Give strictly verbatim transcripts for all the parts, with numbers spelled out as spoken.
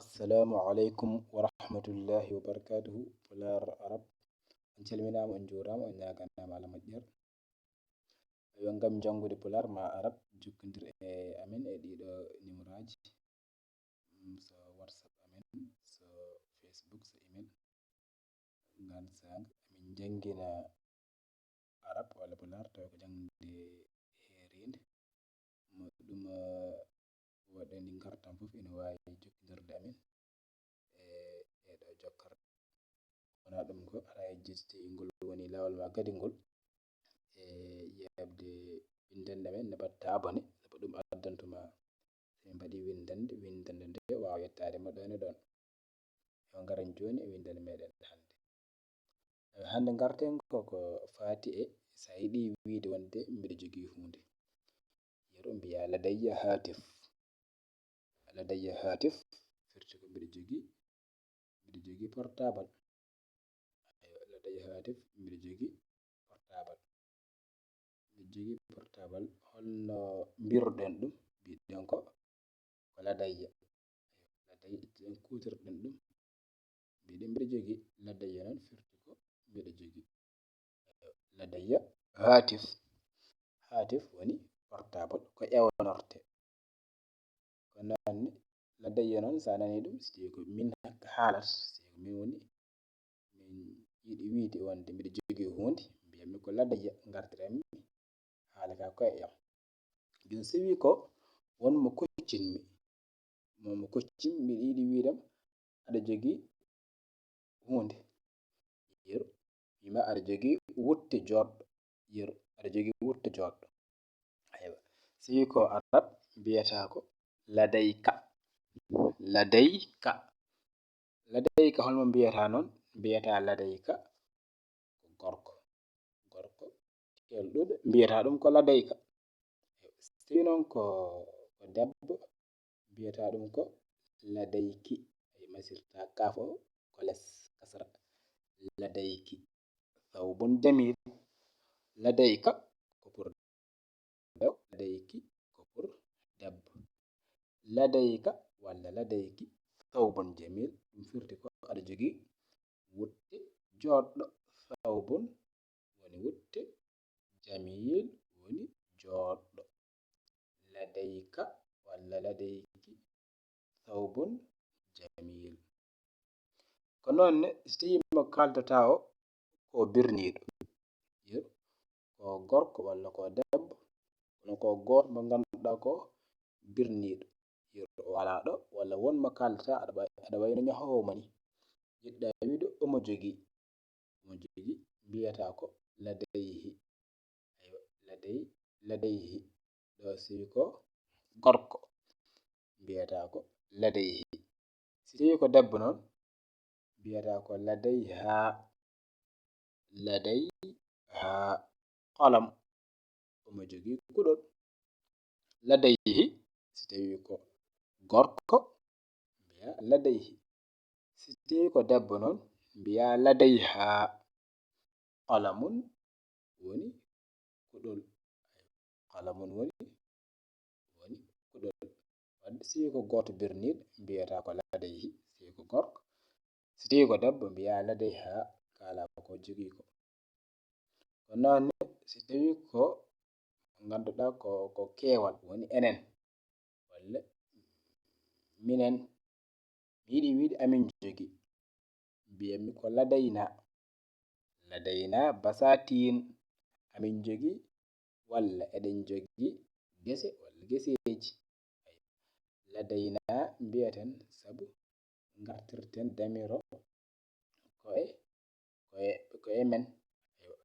Assalamu aleykum wa rahmatullahi wa barakatuhu. Pulaar, Arab, on calminaama, on njuuraama, on ñaaganaama Allah moƴƴere. Yo ngam janngude Pulaar ma Arab, jokkondir e amen e ɗiɗo nimoraaji. Mm, so WhatsApp amen, so Facebook, so email. Ngaan saanga, min njanngina Arab walla Pulaar, tawa ko jaŋde heereende. Mo ɗum, eh, waɗani ngartam fof ina waawi jokkondirde amen e, e ɗo jokkorde. Wonaa ɗum ko, aɗa jetti ngol woni laawol ma kadi ngol, e yeɓde winndannde men, ne mbaɗta abonné, sabu ɗum addantu ma, so min mbaɗi winndannde, winndannde nde waawa yettaade mo ɗoon e ɗoon. Yo ngaren jooni e winndannde meɗen hannde. Eh, hannde ngarten ko, ko faati e, so a yiɗi wiyde wonde mbiɗa jogii huunde. Yeru mbiya ladayya haatif. Ladayya haatif firti ko mbiɗa jogii, mbiɗa jogii portable. Aywa, ladayya haatif, mbiɗa jogii portable. Mbiɗa jogii portable, holno mbiruɗen ɗum? Mbiɗen ko, ko ladayya. Ladayya, ƴetten kuutirɗen ɗum. Mbiɗen mbiɗa jogii, ladayya noon firti ko mbiɗa jogii. Ladayya haatif. Haatif woni portable, ko ƴeewnorte. Ko noon ne, ladayya noon, so a nanii ɗum, so tawii ko min haalata, so tawii ko min woni, min yiɗi wiyde wonde mbiɗa jogii huunde, mbiyanmi ko ladayya, ngartiranmi haala ka koye am. Jooni so wii ko won mo koccinmi, mo, mo koccim, mbiɗa yiɗi wiidam aɗa jogii huunde. Yeru, wiima aɗa jogii wutte jooɗɗo. Yeru, aɗa jogii wutte jooɗɗo. Aywa. So wii ko Arab, mbiyata ko ladayka. Ladayka. Ladayka, holmo mbiyata noon? Mbiyata ladayka ko gorko. Gorko kelɗuɗo, mbiyata ɗum ko ladayka. So tawii noon ko, ko debbo, mbiyata ɗum ko ladayki. Ay, masirta kaaf o ko les, kasra. Ladayki thawbun jamil. Ladayka ko pour debbo, ladayki ko pour debbo. Ladayka walla ladayki thawbun jamil, ɗum firti ko aɗa jogii wutte jooɗɗo. Thawbun woni wutte, jamil woni jooɗɗo. Ladayka walla ladayki thawbun jamil. Ko noon ne, so tawii mo kaaldataa o ko birniiɗo, yeru, ko gorko walla ko debbo, kono ko gooto mo ngannduɗaa ko birniiɗo, yeru, o alaa ɗo, walla won mo kaaldataa, aɗa wa-, aɗa wayno ñahoowo mo ni. Jiɗɗaa wiide omo jogii, omo jogii, mbiyata ko ladayhi. Aywa, laday-, ladayhi. Ɗo so tawii ko gorko, mbiyata ko ladayhi. So tawii ko debbo noon, mbiyata ko ladayha. Ladayha qalam. Omo jogii kuɗol. Ladayhi, so tawii ko gorko, mbiya ladayhi. So tawii ko debbo noon, mbiya ladayha. Qalamun woni kuɗol. Qalamun woni, woni kuɗol. Wadde, so tawii ko gooto birniiɗo, mbiyata ko ladayhi, so tawii ko gorko. So tawii ko debbo, mbiya ladayha, kaala ko jogii ko. Ko noon ne, so tawii ko ngannduɗaa ko, ko keewal, woni enen, walla minen, mi yiɗi wiide amin jogii, mbiyanmi ko ladayna. Ladayna basatin, amin jogii, walla eɗen jogii gese walla geseeji. Ladayna mbiyaten, sabu ngartirten damiro ko e, ko e, ko e men. Aywa.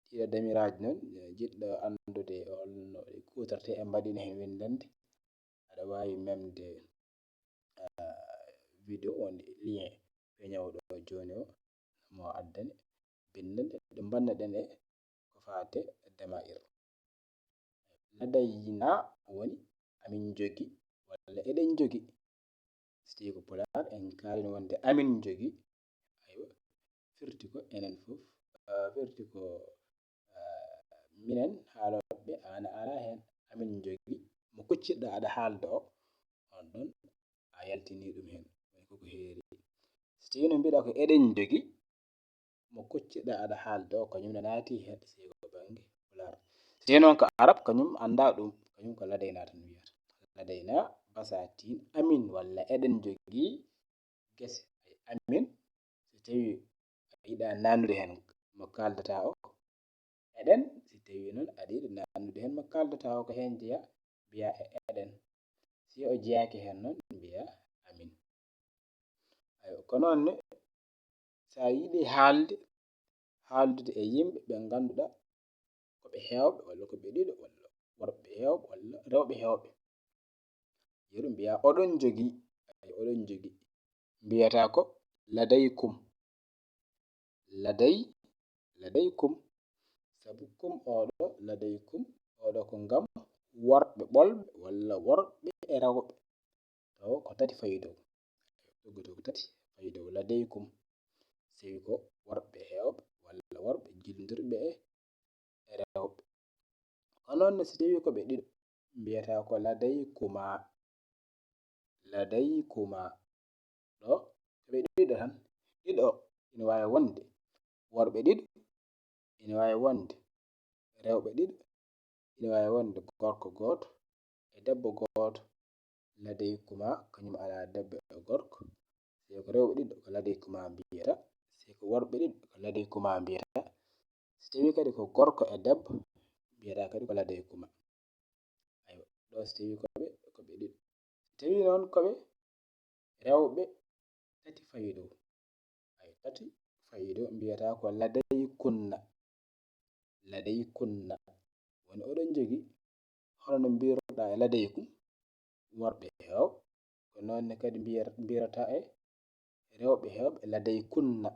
Ɗiɗo damiraaji noon, jiɗɗo anndude holno ɗi kuutortee, en mbaɗiino heen winndannde. Aɗa waawi memde, ah, video wonde lien feeñoowo ɗo jooni o, mo addane binndannde ɗo mbannoɗen e ko faati e dama'ir. Ladayna woni amin njogi walla eɗen njogi. So tawii ko Pulaar, en kaalino wonde amin njogi. Aywa, firti ko enen fof, ah, firti ko, ah, minen haalooɓe, aan a alaa heen. Amin njogi, mo kuccirɗaa aɗa haalda o, on ɗon a yaltinii ɗum heen. Woni Koko heeri. So tawii no mbiɗa ko eɗen jogi, mo koccirɗa aɗa haalda o, kañum ne naati heen, sey ko bannge Pulaar. So tawii noon ko Arab, kañum annda ɗum, kañum ko ladayna tan wiyata. Ladayna, basatin, amin, walla eɗen jogii gese, ay amin. So tawii a yiɗa naannude heen mo kaaldata o, eɗen. So tawii noon aɗa yiɗi naannude heen mo kaaldata o, ko heen jeyaa, mbiyaa e eɗen. Si o jeyaaki heen noon, mbiyaa amin. Aywa, ko noon ne, so a yiɗi haalde, haaldude e yimɓe ɓe ngannduɗaa ko ɓe heewɓe, walla ko ɓe ɗiɗo, walla worɓe heewɓe, walla rewɓe heewɓe, yeru mbiyaa oɗon jogii, ay oɗon jogii. Mbiyata ko ladaykum. Laday, ladaykum. Sabu kum oɗo, ladaykum, oɗo ko ngam worɓe ɓolɓe walla worɓe e rewɓe. Taw ko tati fayi dow. Toggoto ko tati fayi dow, ladaykum. Sewi ko worɓe heewɓe walla worɓe jillondirɓe e, e rewɓe. Ko noon ne, so tawii ko ɓe ɗiɗo, mbiyata ko ladaykuma. Ladaykuma. Ɗo, ko ɓe ɗiɗo tan. Ɗiɗo ina waawi wonde worɓe ɗiɗo, ina waawi wonde rewɓe ɗiɗo, ina waawi wonde gorko gooto e debbo gooto. Ladaykuma, kañum alaa debbo e gorko. So ko rewɓe ɗiɗo, ko ladaykuma mbiyata. So ko worɓe ɗiɗo, ko ladaykuma mbiyata. So tawii kadi ko gorko e debbo, mbiyata kadi ko ladaykuma. Aywa, ɗo so tawii ko ɓe, ko ɓe ɗiɗo. So tawii noon ko ɓe rewɓe tati fayi dow. Ay, tati fayi dow, mbiyata ko ladaykunna. Ladaykunna. Woni oɗon jogii, hono no mbiruɗaa e ladaykum, worɓe heewɓe. Ko noon ne kadi mbiyata, mbirata e rewɓe heewɓe ladaykunna.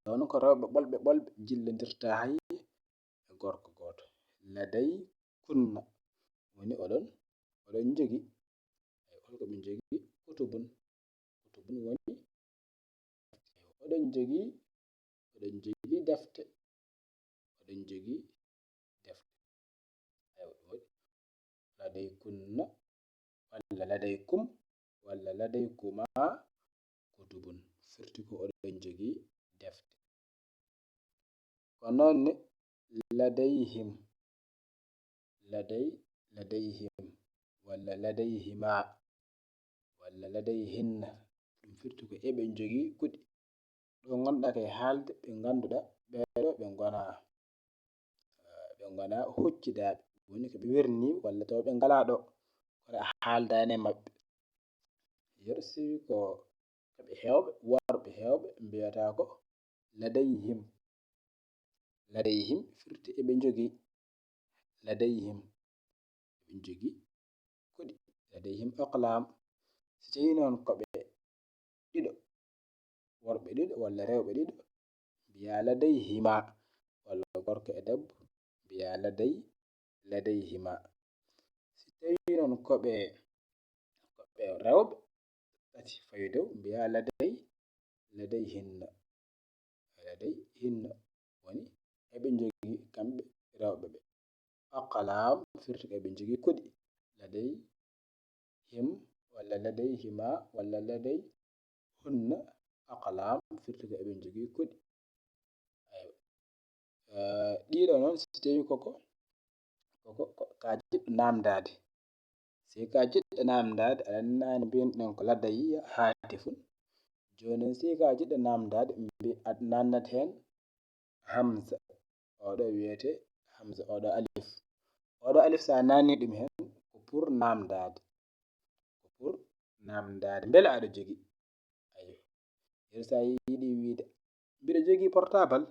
Ɗoon ko rewɓe ɓolɓe ɓolɓe jillondirta hay e gorko gooto. Ladaykunna. Woni oɗon, oɗon jogii. Ay, holko ɓe njogii? Kutubun. Kutubun woni oɗon jogii, oɗon jogii defte. Oɗon jogii defte. Aywa, ɗum waɗi ladaykunna, walla ladaykum, walla ladaykuma kutubun. Firti ko oɗon jogii defte. Ko noon ne ladayhim, laday, ladayhim, walla ladayhima, walla ladayhinna. Ɗum firti ko eɓe njogii kuɗi. Ɗo ngonɗaa kay haalde ɓe ngannduɗaa ɓeeɗo ɓe ngonaa, eh, ɓe ngonaa huccidaaɓe. Woni ko ɓe wernii walla taw ɓe ngalaa ɗo. Kono a haaldaani e maɓɓe. Yeru siwi ko, ko ɓe heewɓe, worɓe heewɓe, mbiyata ko ladayhim. Ladayhim firti eɓe njogii. Ladayhim. Eɓe njogii kuɗi. Ladayhim aqlam. So tawii noon ko ɓe ɗiɗo, worɓe ɗiɗo walla rewɓe ɗiɗo, mbiyaa ladayhima, walla gorko e debbo, mbiyaa laday, ladayhima. So tawii noon ko ɓe, ko ɓe rewɓe, tati fayi dow, mbiyaa laday, ladayhinna. Laday hinno woni eɓe njogii kamɓe rewɓe ɓe. Aqlam firti ko eɓe njogii kuɗi. Laday him walla laday hima walla laday hunna. Aqlam firti ko eɓe njogii kuɗi. Aywa. Eh, ɗiɗo noon, so tawii koko, koko, ko ka jiɗɗo naamndaade. Si ka jiɗɗo naamndaade, aɗa anndi naane mbiynoɗen ko ladayya haatifun. Jooni noon, si ka jiɗɗo naamndaade, mbi-, a naamnat heen hamza. Oɗo wiyetee hamza, oɗo alif. Oɗo alif, so a naamnii ɗum heen, ko pour naamndaade. Ko pour naamndaade. Mbele aɗa jogii? Aywa. Yeru so a yiɗi wiyde, mbiɗa jogii portable.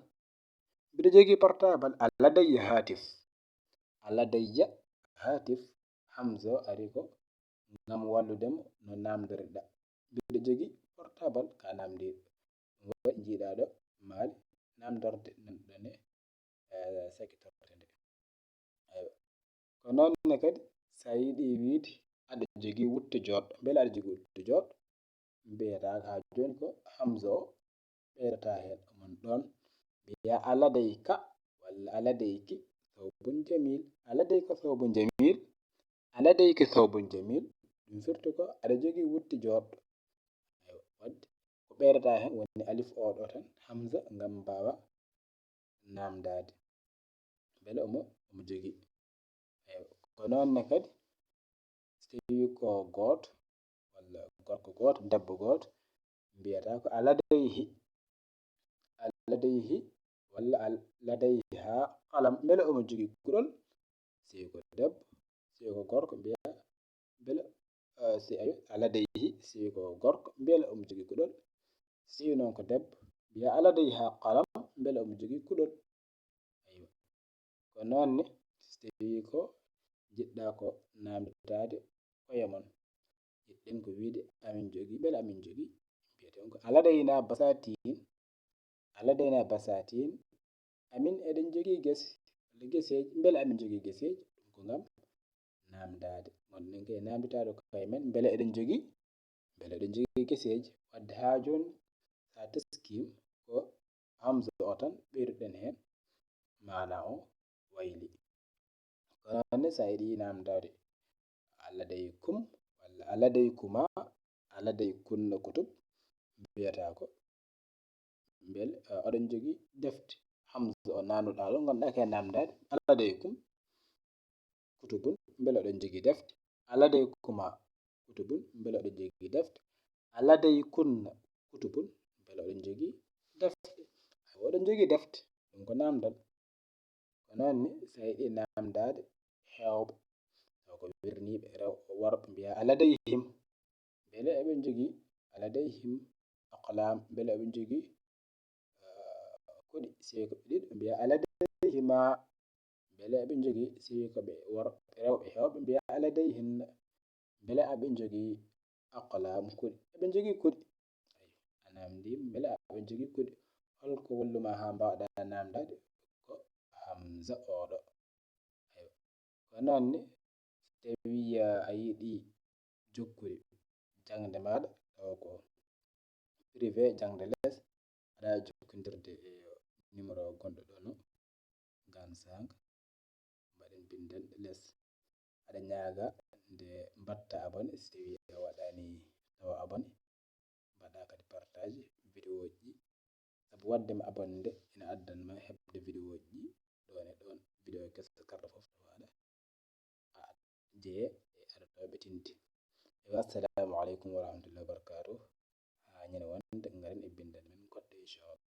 Mbiɗa jogii portable. A ladayya haatif. A ladayya haatif. Hamza o ari ko ngam wallude mo no naamndoriɗaa. Mbiɗa jogii portable ka naamndiiɗo. Ɗum waɗi njiiɗaa ɗo maali naamndorde nanɗon e, eh, sakitorɗe nde. Aywa. Ko noon ne kadi, so a yiɗi wiyde aɗa jogii wuttu jooɗɗo, mbele aɗa jogii wuttu jooɗɗo? Mbiyata haa jooni ko hamza o ɓeydata heen. Onon ɗoon mbiyaa a ladayka walla a ladayki thawbun jamil. A ladayka thawbun jamil. A ladayki thawbun jamil. Ɗum firti ko aɗa jogii wuttu jooɗɗo. ɓeydata heen woni alif oo ɗoo tan, hamza, ngam mbaawa naamndaade mbele omo, omo jogii. Eywa, ko noon ne kadi, so tawii ko gooto, walla gorko gooto, debbo gooto, mbiyata ko aladayhi, aladayhi, walla al-, ladayha qalam, mbele omo jogii kuɗol, si ko debbo, si ko gorko, mbiya mbele, eh, si, ayo, aladayhi, si ko gorko, mbele omo jogii kuɗol, si noon ko debbo, mbiya aladayha qalam, mbele omo jogii kuɗol. Aywa. Ko noon ne, so tawii ko njiɗɗaa ko naamndaade koye mon, njiɗɗen ko wiyde amin jogii, mbele amin jogii, mbiyeten ko aladayna basatin, aladayna basatin, amin eɗen jogii gese, walla geseeji, mbele amin jogii geseeji, ɗum ko ngam naamndaade. Ngonɗen kay naamnditaade koye men, mbele eɗen jogii, mbele eɗen jogii geseeji. Wadde haa jooni, so a teskii ko hamza o tan ɓeyduɗen heen, maanaa o wayli. Kono ne, so a yiɗi naamndaade aladaykum, walla aladaykuma, aladaykunna kutub, mbiyata ko mbele, eh, oɗon jogii defte. Hamza o naamnuɗaa ɗo, ngonɗaa ko e naamndaade, aladaykum kutubun, mbele oɗon jogii defte. Aladaykuma kutubun, mbele oɗon jogii defte. Aladaykunna kutubun, mbele oɗon jogii defte. Aywa, oɗon jogii defte, ɗum ko naamndal. Ko noon ne, so a yiɗi naamndaade heewɓe, taw ko wirniiɓe, rew-, worɓe, mbiya aladayhim. Mbele eɓe njogii aladayhim aqlam, mbele eɓe njogii, eh, kuɗi, si ko ɓe ɗiɗo, mbiya aladayhima. Mbele eɓe njogii, si ko ɓe wor-, rewɓe heewɓe, mbiya aladayhinna. Mbele aɓe njogii aqlam, kuɗi? Eɓe njogii kuɗi. Aywa, a naamndii, mbele aɓe njogii kuɗi? Holko wallumaa haa mbaawɗaa naamndaade ko hamza oo ɗoo? Aywa. Ko noon ne, so tawii a yiɗi jokkude jaŋde maaɗa, tawa ko privé, jaŋde les, aɗa jokkondirde e numéro gonɗo ɗo no, gaan saanga, mbaɗen binndannde les. Aɗa ñaaga nde mbaɗta abonné, so tawii a waɗaani tawa abonné, mbaɗa kadi partage vidéo ji ɗi, sabu waɗde ma abonné nde ina addan ma heɓde vidéo ji ɗi ɗoon e ɗoon, vidéo keso karɗo fof to waɗa, a jeye e arotooɓe tindi. Eywa, assalamu aleykum wa rahmatullahi wa barakatuh. Haa ñande wonde ngaren e binndannde men goɗɗo, inchallah.